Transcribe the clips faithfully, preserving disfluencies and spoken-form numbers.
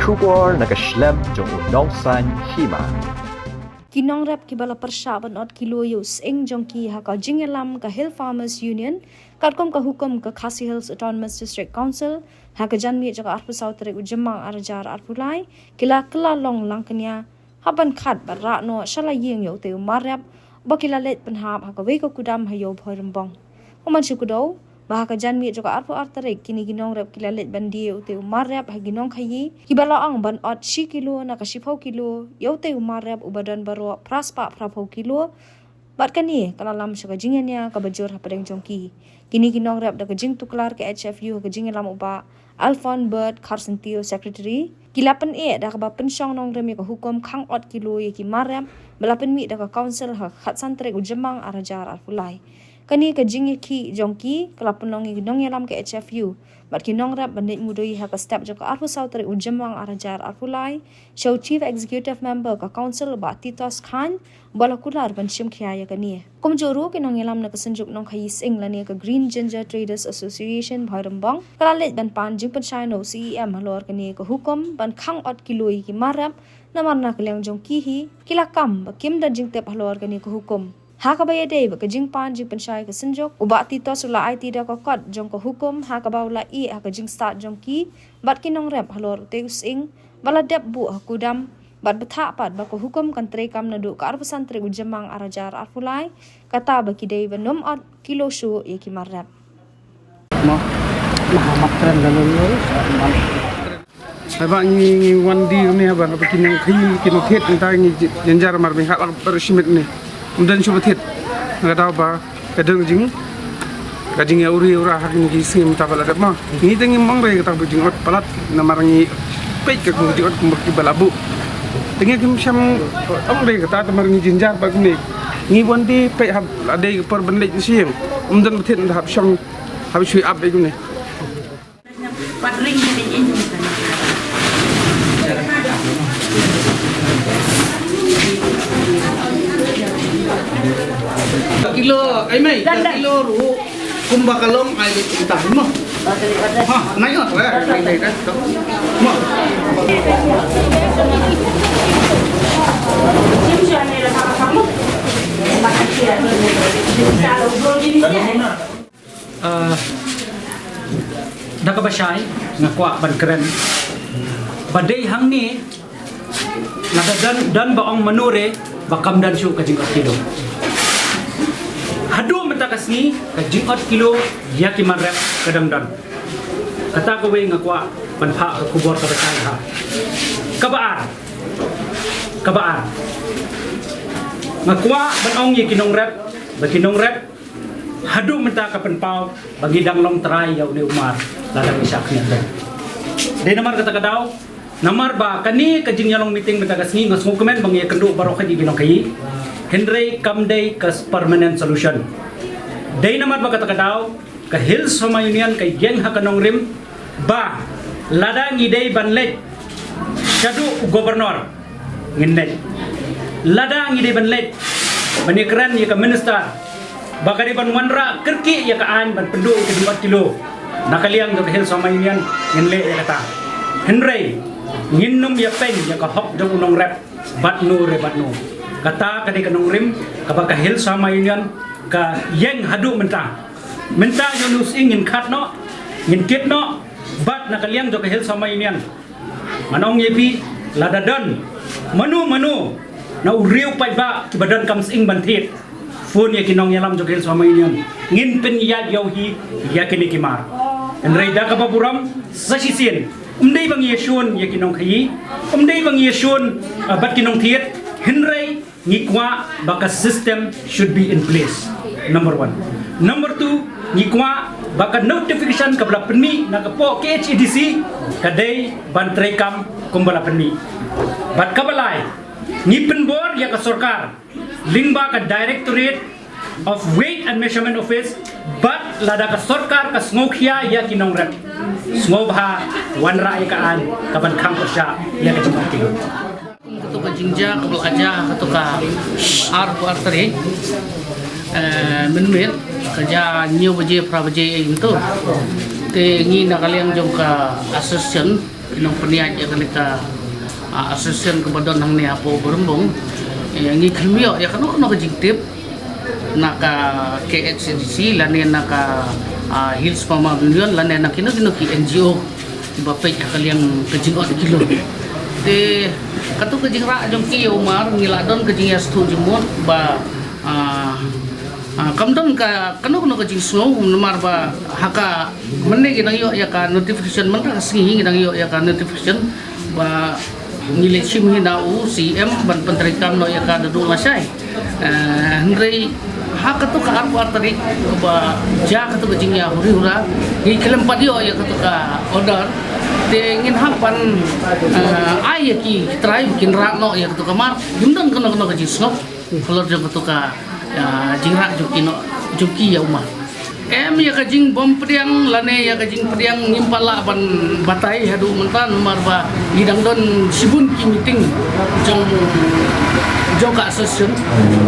Khubor na ka shlem jong u Nongsaiñ Hima. Ki nongrep kiba la pyrshah ban ot kilo ïa u sying jong ki ha ka jingïalam ka Hill Farmers Union, katkum ka hukum ka Khasi Hills Autonomous District Council, ha ka janmiet jong ka arphew saw tarik u Jymmang arhajar arphew lai, ki la kylla long lang kñia ha ban khat bad rah noh sha la ïing ïa utei u marrep, ba ki la leit pynhap ha kawei ka kudam ha Ïew Bhoirymbong. Kumban shu kdew ba ha ka janmiet jong ka arphew ar tarik, kine ki nongrep ki la leit ban die ïa utei u marrep ha ki nongkhaïi kiba la ong ban ot shi kilo na ka shiphew kilo ïa utei u marrep uba don baroh phra spah phraphew kilo. Bad kane ka la lam sha ka jingïania kaba jur hapdeng jong ki. Kine ki nongrep, da ka jingtuklar ka H F U ha ka jingïalam u Bah Alphonse Bird Kharsyntiew, Secretary, ki la pyneh da kaba pynshong nongrim ïa ka hukum khang ot kilo ïa ki marrep ba la pynmih da ka Council ha ka khatsan tarik u Jymmang arhajar arphew lai. Kane ka jingïakhih jong ki ka la pynlong ïa ki nongïalam ka H F U bad ki nongrep ban leit mudui ha ka step jong ka arphew saw tarik u Jymmang arhajar arphew lai sha u Chief Executive Member ka Council, u Bah Titos Chyne, ba la kular ban shim khia ïa kane. Kumjuh ruh, ki nongïalam na ka Synjuk Nongkhaïi Sying lane ka Green Ginger Traders Association Bhoirymbong ka la leit ban pan jingpynshai na u C E M halor kane ka hukum ban khang ot kilo ïa ki marrep, namar na ka liang jong ki hi, ki la kam ba kim don jingtip halor kane ka hukum. Ha kaba ïadei bad ka jingpan jingpynshai ka Synjuk, u Bah Titos u la aiti da ka kot jong ka hukum ha kaba u la ïeh ha ka jingstad jong ki bad ki nongrep halor utei u sying ba la dep buh ha kudam, bad bthah pat ba ka hukum kan treikam naduh ka arphew san tarik u Jymmang arhajar arphew lai, kata ba ki dei ban ym ot kilo shuh ïa ki marrep. Mo, ma, ma kren da lun lun. Haba ngi, ngi wan die ne haba, haba ki nongkhaïi, ki nongthied, nta ngi jynjar mar bing haba bar shimet ne. Ym don shuh ba thied. Nga daw ba ka don jing, ka jingïa uri ura ha kine ki sngi mynta ba la dep ma. Ngi te ngim ong re kata ba jing ot palat, namar ngi peit ka jing ot kumba kiba la buh. Te ngi kim shym ong re kata, namar ngi jynjar ba kine. Ngi wan die peit haba la dei ka por ban leit sha ïing. Ym don ba thied, nda hap shong, hap shui ap ba kine. Kilo, ai mai, kilo ruh, kumba ka long, ai, kita, mo. Ha, nai, oh, eh, nai, nai, nai, mo. Ah, da kaba shai, nga kwah ban kren ba dei hangne, lada don, don ba ong mano re ba kam don shuh ka jingot kilo. Haduh mynta ka sngi ka jingot kilo ïa ki marrep ka dang don. Kata kawei nga kwah ban phah ka khubor kaba shai ha. Kaba ar, kaba ar, nga kwah ban ong ïa ki nongrep ba ki nongrep haduh mynta ka pynpaw ba ngi dang long trai ïa une u mar lada ngi shah khniat. Dei namar kata ka daw, namar ba kane ka jingïalong meeting mynta ka sngi nga sngewkmen ba ngi ïakynduh baroh ka jingïalong kaei. Hynrei kam dei ka permanent solution. Dei namar ba kata ka daw ka Hills Farmer Union ka ïeng ha ka nongrim ba lada ngi dei ban leit shaduh u governor, ngin leit. Lada ngi dei ban leit ban ïakren ïa ka minister ba ka dei ban wanrah kyrkieh ïa ka aiñ ban pynduh ïa ka jingot kilo na ka liang jong ka Hills Farmer Union, ngin leh ïa kata. Hynrei ngin nym ïa peiñ ïa ka hok jong u nongrep bad no re bad no. Kata ka dei ka nongrim kaba ka Hills Farmer Union ka ïeng haduh mynta. Mynta ïa une u sying ngin khat noh, ngin kit noh, bad na ka liang jong ka Hills Farmer Union ngan ong ïa phi, lada don mano mano na u riew paidbah kiba donkam sying ban thied, phone ïa ki nongïalam jong ka Hills Farmer Union. Ngin pynïaid ïa u hi ïa kine ki mar. Hynrei da kaba burom sa shisien, ym dei ba ngi ïashun ïa ki nongkhaïi, ym dei ba ngi ïashun, ah, bad ki nongthied, hynrei ngi kwah ba ka system should be in place. Number one. Number two, ngi kwah ba ka notification kaba la pynmih na ka poh K H A D C ka dei ban treikam kumba la pynmih. Bad kaba lai, ngi pynbor ïa ka sorkar lyngba ka Directorate of Weight and Measurement Office, bad lada ka sorkar ka sngewkhia ïa ki nongrep, sngewbha wanrah ïa ka aiñ kaban khang pyrshah ïa ka jingpynlong. Kato ka jingjia kaba la jia, kato ka arphew ar tarik, eh, mynmiet, ka jia hynñiew baje, phra baje, eh, mynta. Te ngi na ka liang jong ka association, Nongpynïaid ïa kane ka, ah, association kaba don hangne hapoh Bairembong. Eh, ngi khlem ïoh ïa kano kano ka jingtip na ka K H A D C lane na ka, ah, Hills Farmer Union lane na kino kino ki N G O kiba peit ha ka liang ka jingot kilo. Te kato ka jingrah jong ki ïa u Mar, ngi la don ka jingïasngewthuh jingmut ba, ah, ah, kam don ka kano kano ka jingsngew namar ba ha ka mynne ngi dang ïoh ïa ka notification, mynta ka sngi ngi dang ïoh ïa ka notification ba ngi leit shim hi na u C M ban pyntreikam noh ïa ka naduh lashai. Eh, hynrei ha kato ka arphew ar tarik ba jia kato ka jingïahuri hura, ngi khlem pat ïoh ïa kato ka order. Te ngin hap ban, eh, ai ïa ki trai ba kin rah noh ïa kato ka Mar. Ngim don kano kano ka jingsngew halor jong kato ka, ah, jingrah jong ki noh, jong ki ïa u Mar. Em ïa ka jingbym pdiang lane ïa ka jingpdiang ngim pat lah ban batai haduh mynta namar ba ngi dang don shibun ki meeting jong, jong ka association.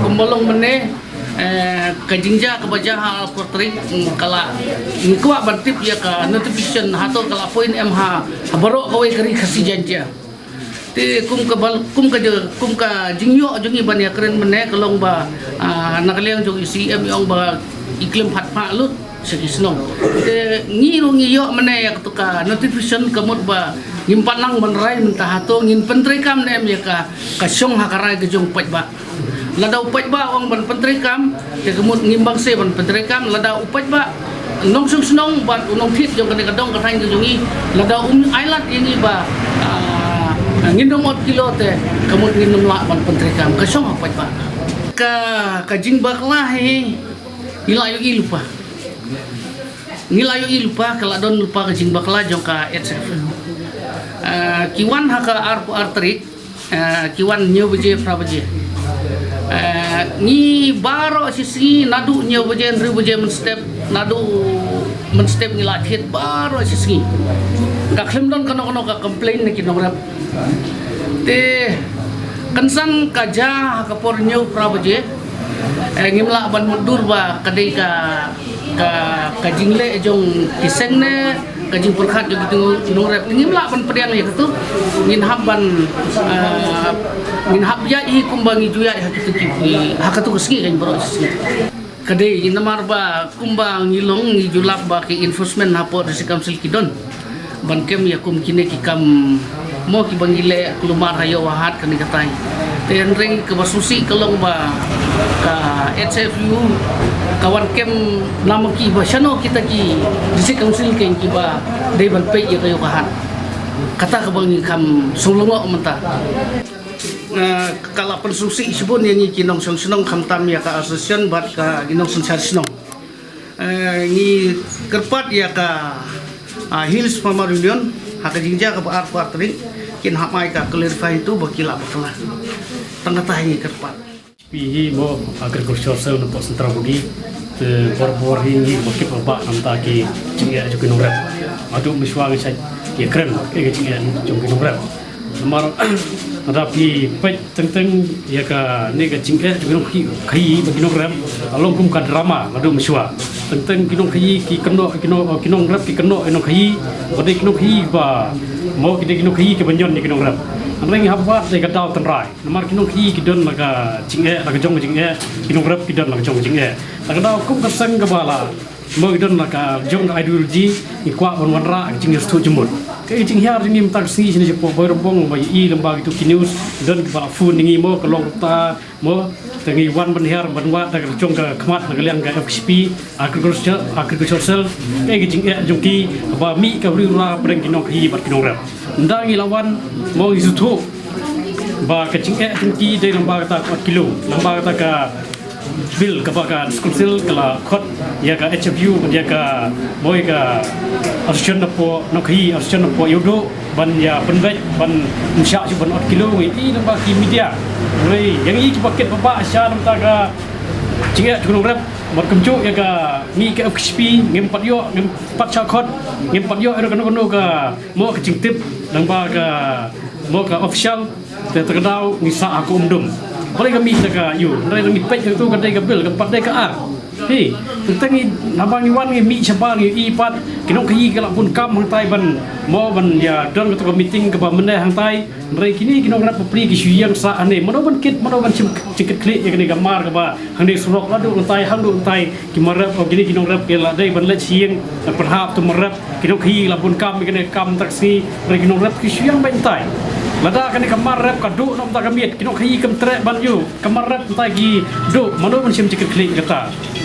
Kumba long mynne, eh, ka jingjia kaba jia ha arphew ar tarik, mm, ka la, ngi kwah ban tip ïa ka notification hato ka la poi ne em ha, ha baroh kawei ka Ri Khasi Jaiñtia. Te kum ka bal-, kum ka je-, kum ka jingïoh jong ngi ban ïakren mynne ka long ba, ah, na ka liang jong i C M i ong ba i khlem pat phah lut sha ki shnong. Te ngi ruh ngi ïoh mynne ïa kato ka notification ka mut ba ngim pat nang ban rai mynta hato ngin pyntreikam ne em ïa ka, ka shong ha ka rai ka jong u paidbah. Lada u paidbah u ong ban pyntreikam, te ka mut ngim bang seh ban pyntreikam, lada u paidbah nongshong shnong bad u nongthied jong kane ka dong ka thaiñ ka jong ngi, lada um ailad ïa ngi ba, ah, ngin ym ot kilo te ka mut ngin ym lah ban pyntreikam, ka shong ha u paidbah. Ka, ka jingbakla hi ngi la ïohi lypa. Ngi la ïohi lypa, ka la don lypa ka jingbakla jong ka H F. Ah, ki wan ha ka arphew ar tarik, eh, ki wan hynñiew baje, phra baje. Eh, ngi baroh shi sngi naduh hynñiew baje, hynriew baje mynstep, naduh mynstep ngi la thied baroh shi sngi. Ka khlem don kano kano ka complain na ki nongrep. Te kynsan ka jia ha ka por hynñiew phra baje. Eh, ngim lah ban mutdur ba ka dei ka, ka, ka jingleh jong ki seng ne ka jingpyrkhat jong ki nongrep. Ngim lah ban pdiang ïa katu. Ngin hap ban, eh, ngin hap ïaid hi kumba ngi ju ïaid ha katu ki, ha katu ka sngi kan baroh shi sngi. Ka dei namar ba kumba ngi long ngi ju lap ba ki enforcement hapoh District Council ki don ban kem ïa kum kine ki kam mo kiba ngi leh kulmar ha ïew ha hat kane ka thaiñ. Te hynrei kaba sngewsih ka long ba ka H F U ka wan kem namar kiba shano kita ki District Council keiñ kiba dei ban peit ïa ka ïew ka hat. Kata kaba ngi kham sngewlyngngoh mynta. Eh, ka la pynsngewsih shibun ïa ngi ki nongshong shnong khamtam ïa ka association bad ka ki nongsynshar shnong. Eh, ngi kyrpad ïa ka, ah, Hills Farmer Union ha ka jingjia kaba arphew ar tarik kin hap ai ka clarify tu ba ki lah bakla. Tang kata hi ngi kyrpad. Phi hi mo Agriculture Cell na pok Central Bughi te bor bor hi ngi ba kit ba ba namta ki jingeh jong ki nongrep. Adu mishwa ngi shait ïakren ki jingeh jong ki nongrep. Namar lada phi peit teng teng ïa kane ka jingeh jong ki nongkhaïi bad ki nongrep, ka long kum ka drama lada mishwa. Teng teng ki nongkhaïi ki kynnoh, ki nong, ki nongrep ki kynnoh ïa ki nongkhaïi, bad ki nongkhaïi ba mo ki dei ki nongkhaïi kiba ñion ïa ki nongrep. Hynrei ngi hap wad ïa ka daw tynrai. Namar ki nongkhaïi ki don la ka jingeh, la ka jong ka jingeh, ki nongrep ki don la ka jong ka jingeh. La ka daw kum ka seng kaba la mo ki don la ka jong ka ideology, ngi kwah ban wanrah ka jingïasngewthuh jingmut. Ka jinghiar jong ngi mynta ka sngi shane shapoh Bairembong ba ïohi lyngba kitu ki news, don kiba la phone ïa ngi mo ka long ta mo, te ngi wan ban hiar ban wad da ka jong ka khmat na ka liang ka F K C P, Agriculture, Agriculture Cell, ka jingeh jong ki ba mih ka huri hura pdeng ki nongkhaïi bad ki nongrep. Ynda ngi la wan mo ngi sngewthuh ba ka jingeh jong ki dei lyngba kata ka ot kilo, lyngba kata ka bill kaba ka District Council ka la khot ïa ka H F U, ïa ka mo ïa ka association napoh nongkhaïi, association napoh Ïewduh ban ïa pynbeit ban ym shah shuh ban ot kilo. Ngi i lyngba ki media, hynrei ïa ngi kiba kit ba ba sha namta ka jingeh jong ki nongrep, bad kumjuh ïa ka mih ka F K C P ngim pat ïoh, ngim pat shah khot, ngim pat ïoh ïa kano kano ka mo ka jingtip lyngba ka mo ka official. Te ta ka daw ngi sah ha ka um dum. Balei ka mih ta ka ïew, hynrei ngi peit ïa tu ka dei ka bill, ka pat dei ka ar. Hi, tang ngi, haba ngi wan ngi mih shabar ngi i pat ki nongkhaïi ki la bun kam hangtai ban, mo, ban ïa don kato ka meeting kaba mynne hangtai. Hynrei kine ki nongrep bapli ki shu ïeng sah hangne, mano ban kit, mano ban shim jingkitkhlieh ïa kane ka mar kaba hangne surok, la duh hangtai, hang duh hangtai, ki marep, o kine ki nongrep ki la dei ban leit sha ïing, pyrhap to marep, ki nongkhaïi la bun kam ïa kane ka kam mynta ka sngi. Hynrei ki nongrep ki shu ïeng beit hangtai. Lada kane ka mar rep ka duh noh mynta ka miet, ki nongkhaïi kim treh ban ïoh, ka mar rep hangtai ki duh, mano ban shim jingkitkhlieh ïa kata.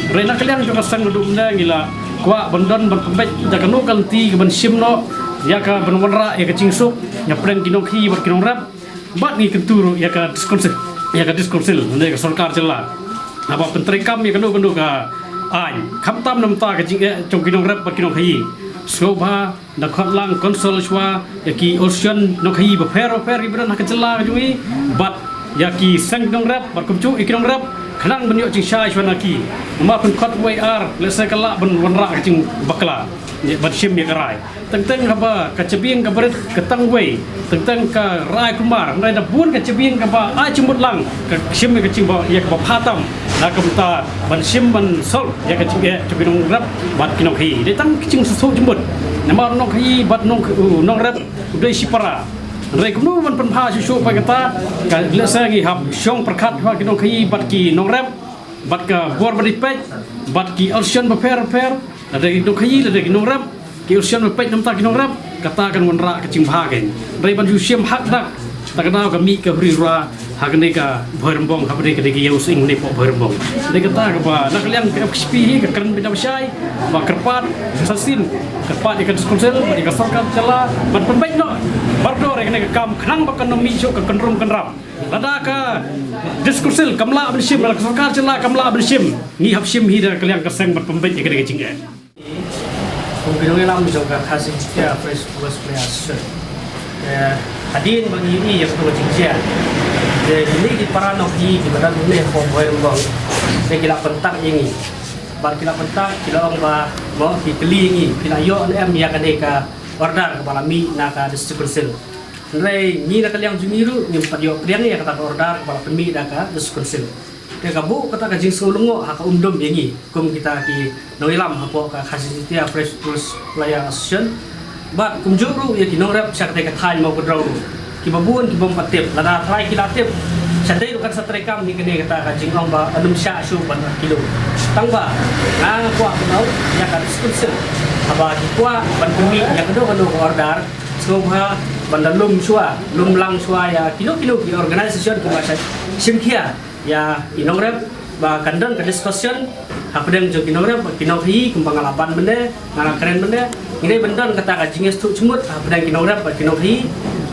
Hynrei na ka liang jong ka seng naduh mynne ngi la kwah ban don ban pynbeit da kano ka lynti kaban shim noh ïa kaban wanrah ïa ka jingsuk hapdeng ki nongkhaïi bad ki nongrep. Bad ngi kyntu ruh ïa ka District Council, ïa ka District Council, ïa ka sorkar jylla, haba pyntreikam ïa kano kano ka aiñ, khamtam na bynta ka jingeh jong ki nongrep bad ki nongkhaïi. Sngewbha da khot lang consult shuwa ïa ki association nongkhaïi bapher bapher kiba don ha ka jylla ka jong ngi, bad ïa ki seng nongrep bad kumjuh ïa ki nongrep, khnang ban ïoh jingshai shuwa na ki. Namar pynkhot wei ar, lehse ka lah ban wanrah ka jingbakla, ban shim ïa ka rai. Teng teng haba ka jabieng ka barit ka tang wei, teng teng ka rai kulmar, hynrei da bun ka jabieng kaba ai jingmut lang, ka shim ïa ka jingba, ïa kaba bha tam na ka bynta ban shim ban solve ïa ka jingeh jong ki nongrep bad ki nongkhaïi. Dei tang ka jingsngewsih jingmut. Namar u nongkhaïi bad nong, u nongrep u dei shipara. Hynrei kumno ban pynbha shuh shuh pat kata, ka lehse ngi hap shong pyrkhat ha ki nongkhaïi bad ki nongrep, bad ka bor ba dei peit, bad ki association bapher bapher, lada ki nongkhaïi, lada ki nongrep, ki association ba peit na bynta ki nongrep, kata kan wanrah ka jingbha kein. Hynrei ban shu shim hak dak, ta ka daw ka mih ka huri hura ha kane ka Bhoirymbong, ha kane ka dei ka ïew sying ne poh Bhoirymbong. Dei kata kaba na ka liang ka F K J P hi ka kren beit da ba shai, ba kyrpad sa shisien, kyrpad ïa ka District Council bad ïa ka sorkar jylla ban pynbeit noh bardor ïa kane ka kam khnang ba kan ym mih shuh ka kynrum kynram. Lada ka District Council kam lah ban shim, lada ka sorkar jylla kam lah ban shim, ngi hap shim hi da ka liang ka seng ban pynbeit ïa kane ka jingeh. Kum ki nongïalam jong ka Khasi Jaintia First People's Player Association, eh, hadien ba ngi ïohi ïa kato ka jingjia, eh, kine ki para nongkhaïi kiba don hangne hapoh Bhoirymbong, te ki la pyntak ïa ngi. Bad ki la pyntak, ki la ong ba, mo, ki kylli ïa ngi, phi la ïoh ne em ïa kane ka order kaba la mih na ka District Council. Hynrei ngi na ka liang jong ngi ruh ngim pat ïoh pdiang ïa kata ka order kaba la pynmih da ka District Council. Te ka buh kata ka jingsngew lyngngoh ha ka umdum ïa ngi kum kita ki nongïalam hapoh ka Khasi Jaintia First People's Player Association. Bad kumjuh ruh ïa ki nongrep sha katei ka thaiñ Mawkynrew ruh, kiba bun ki bym pat tip. Lada trai ki la tip, shatei ruh kan sa treikam hi kane kata ka jingong ba ym shah shuh ban ot kilo. Tang ba nga kwah ban ong ïa ka District Council, haba ki kwah ban pynmih ïa kano kano ka order, sngewbha ban da lum shuwa, lum lang shuwa ïa kino kino ki organisation kiba shim khia ïa ki nongrep, ba kan don ka discussion hapdeng jong ki nongrep bad ki nongkhaïi, kumba nga la ban mynne, nga la kren mynne. Ngi dei ban don kata ka jingïathuh jingmut hapdeng ki nongrep bad ki nongkhaïi,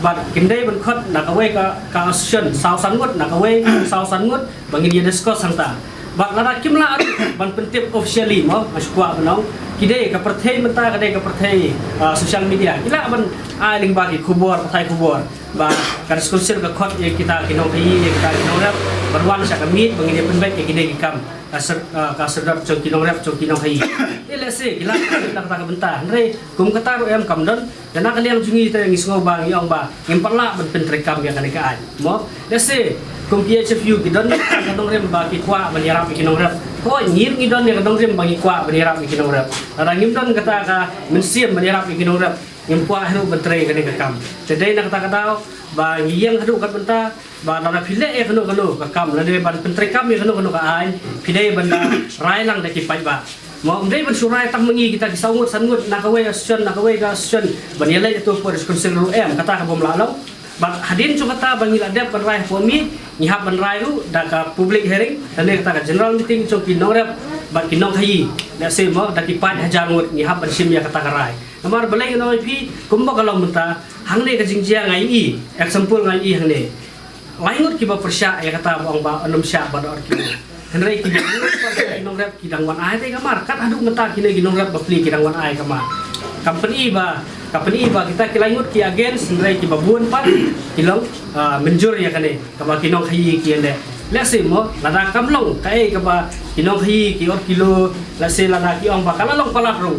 bad kim dei ban khot na kawei ka, ka association saw san ngut, na kawei saw san ngut, ba ngin ïa discuss hangta. Bad lada kim lah ruh ban pyntip officially, mo, nga shu kwah ban ong, ki dei ka pyrthei mynta, ka dei ka pyrthei, ah, social media, ki lah ban ai lyngba ki khubor, pathai khubor, ba ka District Council ka khot ïa kita ki nongkhaïi, ïa kita ki nongrep ban wan sha ka miet ba ngin ïa pynbeit ïa kine ki kam, ka sar-, ah, ka sardot jong ki nongrep jong ki nongkhaïi. Te lehse ki lah ban ïa kata ka bynta, hynrei kum kata ruh em, kam don. Te na ka liang jong ngi te ngi sngew ba ngi ong ba ngim pat lah ban pyntreikam ïa kane ka aiñ, mo. Lehse kum ki H F U ki don ka nongrim ba ki kwah ban ïarap ïa ki nongrep, hooid, ngi ruh ngi don ïa ka nongrim ba ngi kwah ban ïarap ïa ki nongrep. Lada ngim don kata ka mynsiem ban ïarap ïa ki nongrep, ngim kwah hi ruh ban trei kane ka kam. Te dei na kata ka daw ba ngi ïeng haduh kat mynta ba lada phi leh ïa kano kano ka kam, lada ban pyntreikam ïa kano kano ka aiñ, phi dei ban da rai lang da ki paidbah. Mo, ym dei ban shu rai tang ma ngi kita ki saw ngut san ngut na kawei ka association, na kawei ka association, ban ïaleit ïa to hapoh District Council ruh em, kata ka bym lah long. Bad hadien jong kata ba ngi la dep ban rai hapoh miet, ngi hap ban rai ruh da ka public hearing, lane kata ka general meeting jong ki nongrep bad ki nongkhaïi. Lehse, mo, da ki paid hajar ngut ngi hap ban shim ïa kata ka rai. Namar balei ngan ong ïa phi, kumba ka long mynta, hangne ka jingjia nga ïohi, example nga ïohi hangne. Lai ngut kiba pyrshah ïa kata ba ong ba ym shah ban ot kilo. Hynrei kiba bun pat ki nongrep ki dang wan ai te ka mar. Kat haduh mynta kine ki nongrep bapli ki dang wan ai ka mar. Kam pyni ba, kam pyni ba kita ki lai ngut ki against, hynrei kiba bun pat ki long, ah, mynjur ïa kane kaba ki nongkhaïi ki ïaleh. Lehse, mo, lada kam long kaei kaba ki nongkhaïi ki ot kilo, lehse lada ki ong ba ka la long palat ruh,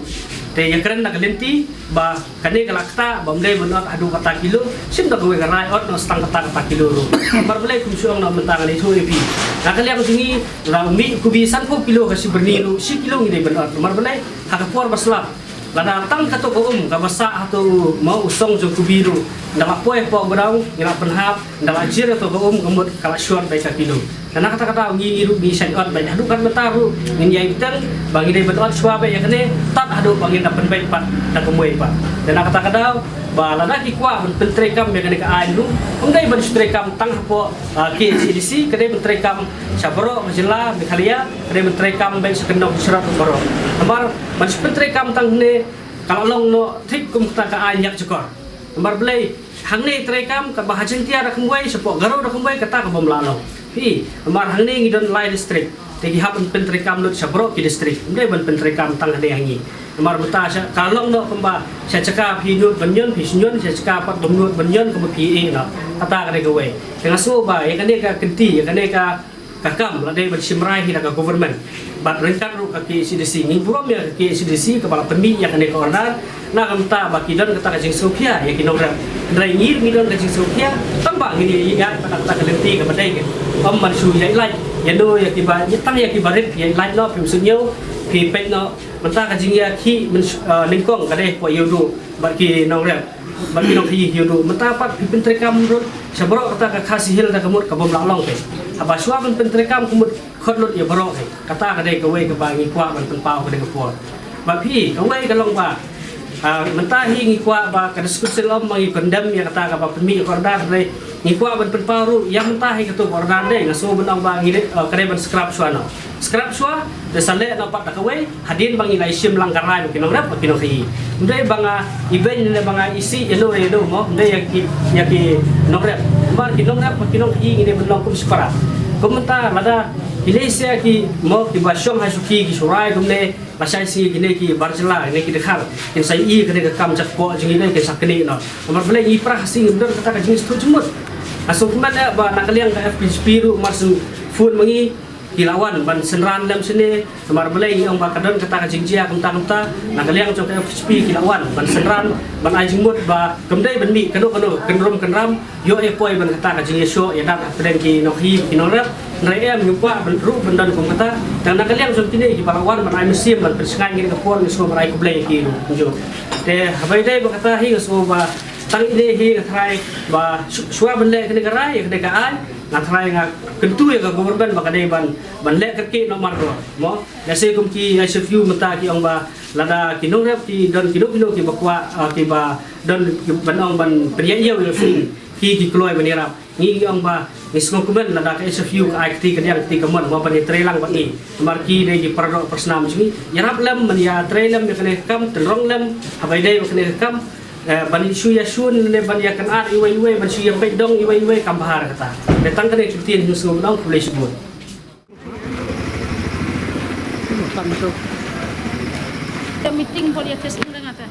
Te ïa kren na ka lynti ba kane ka la ktah ba ym dei ban ot haduh kata kilo, shim da kawei ka rai ot noh tang kata kata kilo ruh. Namar balei? Kum shu ong noh mynta ngan ïathuh ïa phi. Na ka liang jong ngi, lada u mih kubi sanphew kilo ka shi byrni ruh, shi kilo ngi dei ban ot. Namar balei? Ha ka por ba slap, lada tang kato ka um kaba sah hato u, mo, u song jong kubi ruh, nda la poi hapoh godown, ngi la pynhap, nda la jia ïa kato ka um, ka mut ka la short beit ka kilo. Te na kata ka daw ngi ruh ngi shait ot beit, haduh katne mynta ruh ngin ïai bteng ba ngi dei ban ot shuwa beit ïa kane tad haduh ba ngin da pynbeit pat da kumwei pat. Te na kata ka daw ba lada ki kwah ban pyntreikam ïa kane ka aiñ ruh, ym dei ban shu treikam tang hapoh, ah, K H A D C, ka dei ban treikam sha baroh ka jylla Meghalaya, ka dei ban treikam beit sha kyndong shrot baroh. Namar ban shu pyntreikam tang hangne ka la long noh thik kum kata ka aiñ ïakjakor. Namar balei? Hangne treikam kaba ha Jaiñtia da kumwei, shapoh Garo da kumwei, kata ka bym lah long. Phi, namar hangne ngi don lai district. Te ki hap ban pyntreikam lut sha baroh ki district. Ym dei ban pyntreikam tang hangne ha ngi. Namar mynta sha ka long noh kumba sha jaka phi nud ban ñion phi ñion, sha jaka pat bym nud ban ñion kumba phi ïeh noh. Kata ka dei kawei. Te nga sngew ba ïa kane ka kynti, ïa kane ka ka kam la dei ban shim rai hi da ka government. Bad ryngkat ruh ka K H A D C, ngi burom ïa ka K H A D C kaba la pynmih ïa kane ka order. Na ka bynta ba ki don kata ka jingsngewkhia ïa ki nongrep. Hynrei ngi ruh ngi don ka jingsngewkhia tang ba ngin ïa ïaid pat da kata ka lynti kaba dei. Ym ban shu ïaid lait ïa no ïa kiba, ïa tang ïa kiba rit ïaid lait noh, phim sngewthuh, phi peit noh mynta ka jingïakhih myn-, ah, nyngkong ka dei hapoh Ïewduh bad ki nongrep bad ki nongkhaïi Ïewduh. Mynta pat phi pyntreikam ruh sha baroh kata ka Khasi Hills da ka mut ka bym lah long te. Haba shuwa ban pyntreikam ka mut khot lut ïa baroh te. Kata ka dei kawei kaba ngi kwah ban pynpaw ha kane ka por. Bad phi, kawei ka long ba, ah, mynta hi ngi kwah ba ka District Council ym ma ngi condemn ïa kata kaba pynmih ïa ka order, hynrei ngi kwah ban pynpaw ruh ïa mynta hi kato ka order dei, nga sngew ban ong ba ngi dei, ah, ka dei ban scrap shuwa noh. Scrap shuwa, te sa leh noh pat da kawei, hadien ba ngi la ïashim lang ka rai bad ki nongrep bad ki nongkhaïi. Ym dei ba nga ibeiñ ne ba nga isih ïa no ïa no, mo, ym dei ïa ki, ïa ki nongrep. Namar ki nongrep bad ki nongkhaïi ngi dei ban long kum shipara. Kum mynta lada ki lehse ki, mo, kiba shong ha shuki ki shu rai kumne, lashai sngi kine ki bar jylla, kine ki dkhar, kin sa ïohi kane ka kam jakpoh jong ngi, kin sa knieh noh. Namar balei? Ngi para Khasi ngim don kata ka jingsngewthuh jingmut. Nga sngewkmen eh ba na ka liang ka F K J P ruh mar shu phone ma ngi, ki la wan ban synran lem shane. Namar balei? Ngi ong ba ka don kata ka jingjia kumta kumta. Na ka liang jong ka F K J P ki la wan ban synran, ban ai jingmut ba kam dei ban mih kano kano kynrum kynram, ïoh ïa poi ban kata ka jingïashoh ïa dak hapdeng ki nongkhaïi ki nongrep. Hynrei em, ngi kwah ban ruh ban don kum kata. Tang na ka liang jong kine kiba la wan ban ai mynsiem ban pynshngaiñ kane ka por, ngi sngewbha ban ai khublei ïa ki ruh kumjuh. Te haba ïadei bad kata hi nga sngew ba tang ine hi nga tharai ba shu-, shuwa ban leh kane ka rai, kane ka aiñ, nga tharai nga kyntu ïa ka government ba ka dei ban, ban leh kyrkieh noh mardor, mo. Lehse kum ki I S F U mynta ki ong ba lada ki nongrep ki don kino kino kiba kwah, ah, kiba don ban ong ban pynïaid ïew ïa ki, ki kloi ban ïarap. Ngi, ngi ong ba ngi sngewkmen lada ka I S F U ka ai kti kadiang kti kamon, mo, ban ïatreilang bad ngi. Namar ki dei ki paradoh parasnam jong ngi. Ïarap lem ban ïatrei lem ïa kane ka kam, tynrong lem haba ïadei bad kane ka kam. Eh, ban shu ïashun ne ban ïakynad iwei iwei, ban shu ïapeit dong iwei iwei, kam bha kata. Te tang kane ka ktien hi nga sngew ban ong, khublei shibun. The meeting for your testing lang ata.